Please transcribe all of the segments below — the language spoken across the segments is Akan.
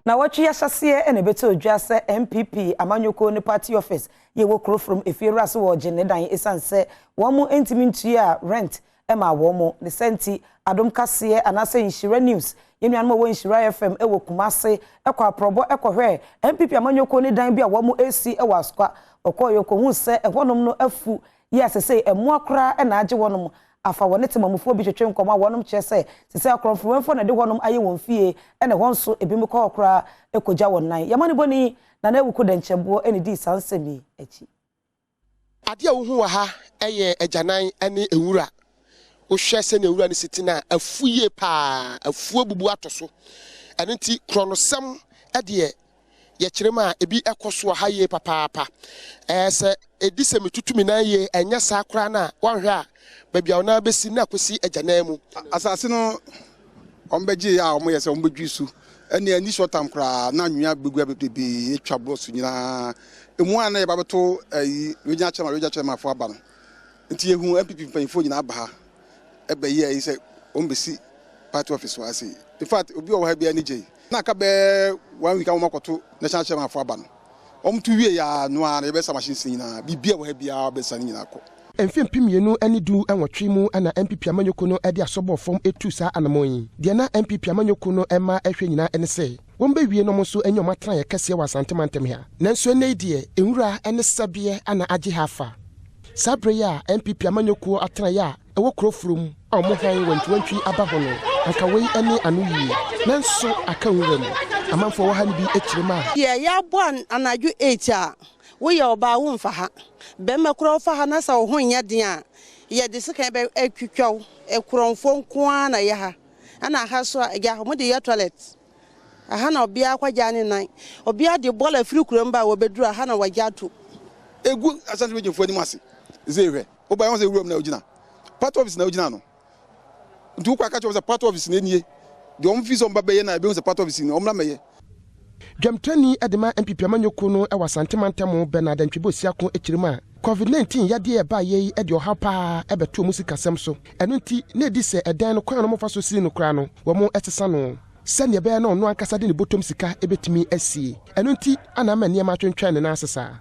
Nawɔtwe ahyɛseɛ na ɛbɛtɔ dwa sɛ NPP amanyɔkuo no party office yɛ wɔ kuro from efiewura so wɔregye ne dan ɛsiane sɛ wɔn ntumi ntua rent ma wɔn. Ne sɛ nti Adom Kaseɛ anaasɛ Nhyira News, yɛn nuanom a wɔwɔ Nhyira FM wɔ Kumase, kɔ aprɔbɔ kɔhwɛ NPP amanyɔkuo no dan bi a wɔn resi wɔ Asokwa. Wɔkɔɔ yɛ kɔhuu sɛ ɛhɔnom no afu yɛ a sesei mmoa koraa na agye wɔnom afa. Wɔne temamufoɔ bi twetwe nkɔmmɔ a wɔnom kyerɛ sɛ sesei akorɔmfoɔ na de hɔnom ayɛ wɔn fie, ɛna ɛhɔ nso ebi mu kɔ hɔ koraa kɔgya wɔn nan. Yɛma bɔni Nana Awuku Dɛnkyɛboɔ ɛna dii saa nsɛm yi akyi. Adeɛ a wohu wɔ ha yɛ agyanan ne nwura. Wohwɛ sɛnea nwura no si te no a, afu yie paa, afuo abubu ato so. Ɛno nti korɔnosɛm deɛ yɛkyerɛ mu a, ebi kɔ so wɔ ha yie papaapa. Ɛɛ sɛ ɛdi sɛ metutu me nan yie, ɛnyɛ saa koraa no a, woanhwɛ a baabi a wo nan bɛsi na akɔsi agyanan mu. Asase no wɔn bɛgye a wɔyɛ sɛ wɔn bɛdwi so ɛne ani short time koraa na anwea bɛgu bebree atwa bɔ so nyinaa emu a na yɛba bɛto ɛyi regional chairman fo aba no. Nti yɛhu NPP mpanyinfoɔ nyinaa aba ha ɛbɛyɛ ɛyi sɛ wɔn bɛsi party office wɔ ase. In fact, obi a ɔwɔ ha bi ani gye na aka bɛɛ one week a wɔn akɔto national chairman fo aba no. Wɔn to wie ya noa na yɛbɛsa machines nyinaa, biribi a wɔ ha biara bɛsa ne nyinaa kɔ. Mfe 2018 mu na NPP amanyɔkuo no de asɔbɔɔ fam etu saa anammɔn yi. Deɛ na NPP amanyɔkuo no ma ɛhwɛ nyinaa ne sɛ wɔn bɛwie no nso anya ɔmo atenaeɛ kɛseɛ wɔ Asante mantam ha. Nanso ɛnɛ yi deɛ, nwura ne sɛbeɛ ana agye ha afa. Saa berɛ yi a NPP amanyɔkuo atenaeɛ a ɛwɔ kuro furom a ɔmo han wantwiwantwi aba hɔ no, anka wei ne ano yie, nanso aka nwura mu. Amanfoɔ wɔ ha no bi akyerɛ mu a Yɛ yɛabɔ anadwo 8 a, woyɛ ɔbaa, womfa ha. Bɛrima koraa wofa ha na sɛ wo ho nyɛ den a, yɛde sekan bɛ atwitwa wo. Ɛkorɔmfoɔ nko ara na yɛ ha. Ɛna ha so a agya wɔde yɛ toilet aha na ɔbea akɔgya ne nan. Ɔbea de bɔɔla firi kurom ba a, wɔbɛduru aha na wɔagya ato. Egu Asante Region fo anim ase sɛ ehwɛ woba wɔn sɛ ewuram na ogyina party office na ogyina no. Nti wokɔ aka kyerɛ wɔn sɛ party office na enie deɛ, wɔn fi sɛ wɔn ba bɛyɛ na ebi sɛ party office ni wɔn na mɛyɛ. Dwamtani de ma NPP amanyɔkuo no wɔ Asante mantam, Bernard Antwi Boasiako, akyiri mu a COVID-19 yadeɛ ɛbaeɛ yi de ɔhaw paa ɛbɛto mu sikasɛm so. Ɛno nti na ɛdi sɛ ɛdan no kwan no mofa so sii no koraa no, wɔn ɛsesa no sɛnea ɛbɛyɛ na ɔno ankasa de ne bɔtɔm sika ɛbɛtumi asie. Ɛno nti ana ama nneɛma atwentwɛn ne nan ase saa.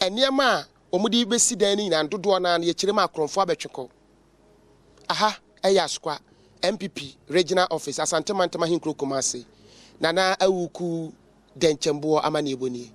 Nneɛma a wɔde bɛsi dan no nyinaa dodoɔ no no yɛkyerɛ mu akorɔmfoɔ abɛtwe kɔ. Aha ɛyɛ Asokwa NPP regional office, Asante mantam ahenkuro Kumase. Nana Awuku Dɛnkyɛmboɔ amanneɛbɔ nie.